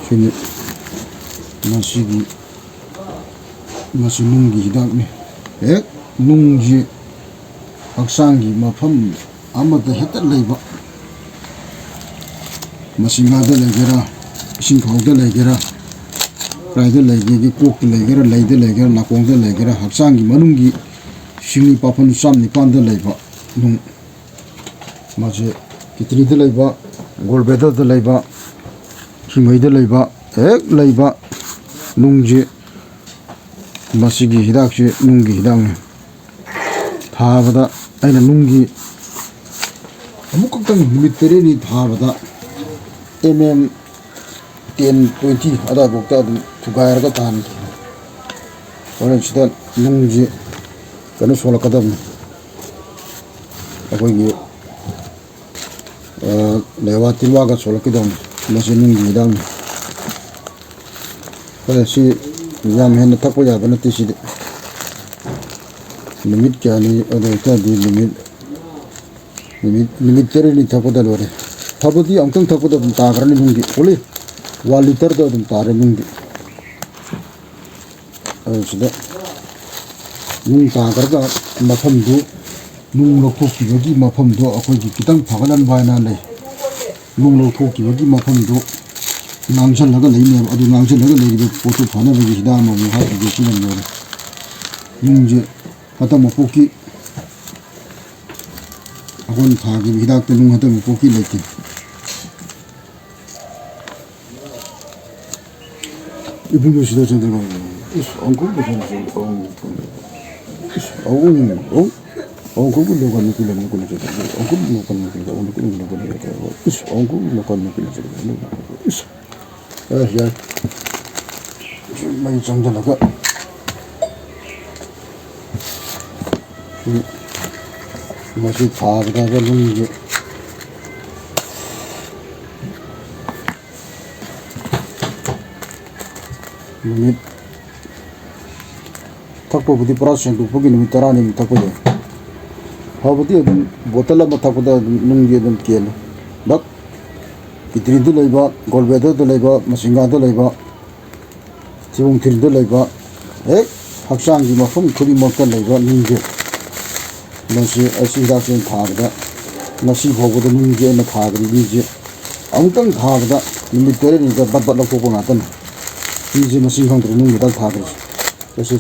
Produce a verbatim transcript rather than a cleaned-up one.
ꯑꯩꯈꯣꯏꯅ ꯃꯁꯤꯒꯤ, ꯃꯁꯤ ꯅꯨꯡꯒꯤ ꯍꯤꯗꯥꯛꯅꯤ꯫ ꯍꯦꯛ ꯅꯨꯡꯁꯤ ꯍꯛꯆꯥꯡꯒꯤ ꯃꯐꯝ ꯑꯃꯗ ꯍꯦꯛꯇ ꯂꯩꯕ, ꯃꯁꯤ ꯉꯥꯗ ꯂꯩꯒꯦꯔꯥ, ꯏꯁꯤꯡ ꯈꯥꯎꯗ ꯂꯩꯒꯦꯔꯥ, ꯀꯗꯥꯏꯗ ꯂꯩꯒꯦꯒꯦ, ꯀꯣꯛꯇ ꯂꯩꯒꯦꯔꯥ, ꯂꯩꯗ ꯂꯩꯒꯦꯔꯥ, ꯅꯥꯀꯣꯡꯗ ꯂꯩꯒꯦꯔꯥ, ꯍꯛꯆꯥꯡꯒꯤ ꯃꯅꯨꯡꯒꯤ ꯁꯤꯡꯂꯤ ꯄꯥꯐꯟ ꯆꯥꯝ ꯅꯤꯄꯥꯟꯗ ꯂꯩꯕ ꯅꯨꯡ, ꯃꯥꯁꯦ ꯀꯤꯠꯅꯤꯗ ꯂꯩꯕ, ꯒꯣꯜ ꯕ꯭ꯂꯦꯗꯔꯗ ꯂꯩꯕ, ꯁꯤꯡꯃꯩꯗ ꯂꯩꯕ, ꯍꯦꯛ ꯂꯩꯕ ꯅꯨꯡꯁꯦ, ꯃꯁꯤꯒꯤ ꯍꯤꯗꯥꯛꯁꯦ ꯅꯨꯡꯒꯤ ꯍꯤꯗꯥꯛꯅꯤ꯫ ꯊꯥꯕꯗ ꯑꯩꯅ ꯅꯨꯡꯒꯤ ꯑꯃꯨꯛꯈꯛꯇꯪ ꯅꯨꯃꯤꯠ ꯇꯔꯦꯠꯅꯤ ꯊꯥꯕꯗ ꯑꯦꯝ ꯑꯦꯝ ꯇꯦꯟ ꯇ꯭ꯋꯦꯟꯇꯤ ꯑꯗꯨꯋꯥꯏꯐꯥꯎꯗ ꯑꯗꯨꯝ ꯊꯨꯒꯥꯏꯔꯒ ꯊꯥꯍꯟꯈꯤ꯫ ꯍꯣꯔꯦꯟ ꯁꯤꯗ ꯅꯨꯡꯁꯤ ꯀꯩꯅꯣ ꯁꯣꯜꯂꯛꯀꯗꯕꯅꯤ, ꯑꯩꯈꯣꯏꯒꯤ, ꯑ, ꯂꯩꯋꯥ ꯇꯤꯜꯋꯥꯒ ꯁꯣꯜꯂꯛꯀꯗꯕꯅꯤ꯫ ꯃꯁꯤ ꯅꯨꯡꯒꯤ ꯍꯤꯗꯥꯛꯅꯤ꯫ ꯍꯣꯏ, ꯁꯤ ꯌꯥꯝ ꯍꯦꯟꯅ ꯊꯛꯄ ꯌꯥꯕ ꯅꯠꯇꯦ꯫ ꯁꯤꯗꯤ ꯅꯨꯃꯤꯠ ꯀꯌꯥꯅꯤ, ꯑꯗꯨ ꯑꯣꯏꯇꯥꯔꯗꯤ ꯅꯨꯃꯤꯠ, ꯅꯨꯃꯤꯠ, ꯅꯨꯃꯤꯠ ꯇꯔꯦꯠꯅꯤ ꯊꯛꯄꯗ ꯂꯣꯏꯔꯦ꯫ ꯐꯕꯗꯤ ꯑꯃꯨꯛꯇꯪ ꯊꯛꯄꯗ ꯑꯗꯨꯝ ꯇꯥꯈ꯭ꯔꯅꯤ ꯅꯨꯡꯗꯤ꯫ ꯑꯣꯟꯂꯤ ꯋꯥꯟ ꯂꯤꯇꯔꯗ ꯑꯗꯨꯝ ꯇꯥꯔꯦ ꯅꯨꯡꯗꯤ꯫ ꯑꯗꯨ ꯁꯤꯗ ꯅꯨꯡ ꯇꯥꯈ꯭ꯔꯒ ꯃꯐꯝꯗꯨ, ꯅꯨꯡ ꯂꯧꯊꯣꯛꯈꯤꯕꯒꯤ ꯃꯐꯝꯗꯣ ꯑꯩꯈꯣꯏꯒꯤ ꯈꯤꯇꯪ ꯐꯒꯠꯍꯟꯕ ꯍꯥꯏꯅ ꯂꯩ꯫ ꯅꯨꯡ ꯂꯧꯊꯣꯛꯈꯤꯕꯒꯤ ꯃꯐꯝꯗꯣ ꯉꯥꯡꯁꯤꯜꯂꯒ ꯂꯩꯅꯦꯕ꯫ ꯑꯗꯨ ꯉꯥꯡꯁꯤꯜꯂꯒ ꯂꯩꯔꯤꯕ ꯄꯣꯠꯇꯨ ꯐꯅꯕꯒꯤ ꯍꯤꯗꯥꯛ ꯑꯃꯃꯨꯛ ꯍꯥꯞꯈꯤꯒꯦ꯫ ꯁꯤꯅ ꯂꯣꯏꯔꯦ꯫ ꯅꯨꯡꯁꯦ ꯍꯟꯗꯛ ꯃꯄꯣꯛꯀꯤ ꯑꯩꯈꯣꯏꯅ ꯊꯥꯈꯤꯕ ꯍꯤꯗꯥꯛꯇ ꯅꯨꯡ ꯍꯟꯗꯛ ꯃꯄꯣꯛꯀꯤ ꯂꯩꯇꯦ꯫ ꯏꯕꯨꯡꯉꯣ ꯁꯤꯗ ꯆꯪꯗꯅ ꯏꯁ ꯑꯪꯀꯜ ꯄꯨꯁꯟꯁꯤ꯫ ꯏꯁ ꯑꯪꯀꯜ ꯄꯨꯁꯟꯁꯤ꯫ ꯑꯪꯀꯜ ꯄꯨꯁꯟꯁꯤ꯫ ꯏꯁ ꯑꯪꯀꯜ ꯄꯨꯁꯟꯁꯤ꯫ ꯏꯁ ꯑꯦ ꯌꯥꯏ꯫ ꯃꯩ ꯆꯪꯁꯤꯜꯂꯒ ꯁꯤ ꯃꯁꯤ ꯊꯥꯒꯗꯕ ꯅꯨꯡꯁꯦ ꯅꯨꯃꯤꯠ ꯊꯛꯄꯕꯨꯗꯤ ꯄꯨꯔꯥ ꯁꯦꯡꯗꯣꯛꯄꯒꯤ ꯅꯨꯃꯤꯠ ꯇꯔꯥꯅꯤꯃꯨꯛ ꯊꯛꯄ ꯌꯥꯏ꯫ ꯐꯕꯗꯤ ꯑꯗꯨꯝ ꯕꯣꯇꯜ ꯑꯃ ꯊꯛꯄꯗ ꯑꯗꯨꯝ ꯅꯨꯡꯗꯤ ꯑꯗꯨꯝ ꯀꯦꯜꯂꯤ꯫ ꯗꯛ ꯀꯤꯗꯅꯤꯗ ꯂꯩꯕ, ꯒꯣꯜꯕ꯭ꯂꯦꯗꯔꯗ ꯂꯩꯕ, ꯃꯁꯤꯡꯒꯥꯗ ꯂꯩꯕ, ꯊꯤꯕꯣꯡ ꯊꯤꯔꯤꯟꯗ ꯂꯩꯕ, ꯍꯦꯛ ꯍꯛꯆꯥꯡꯒꯤ ꯃꯐꯝ ꯈꯨꯗꯤꯡꯃꯛꯇ ꯂꯩꯕ ꯅꯨꯡꯁꯦ, ꯃꯁꯤ ꯑꯁꯤ ꯍꯤꯗꯥꯛꯁꯦ ꯑꯩꯅ ꯊꯥꯕꯗ, ꯉꯁꯤ ꯐꯥꯎꯕꯗ ꯅꯨꯡꯁꯦ ꯑꯩꯅ ꯊꯥꯗ꯭ꯔꯤ꯫ ꯃꯤꯁꯦ ꯑꯃꯨꯛꯇꯪ ꯊꯥꯕꯗ ꯅꯨꯃꯤꯠ ꯇꯔꯦꯠꯅꯤꯗ ꯕꯠ ꯕꯠ ꯂꯧꯊꯣꯛꯄ ꯉꯥꯛꯇꯅꯤ꯫ ꯃꯤꯁꯦ ꯃꯁꯤꯡ ꯈꯪꯗ꯭ꯔꯦ ꯅꯨꯡꯒꯤ ꯍꯤꯗꯥꯛ ꯊꯥꯗ꯭ꯔꯤꯁꯦ꯫ ꯑꯁꯤ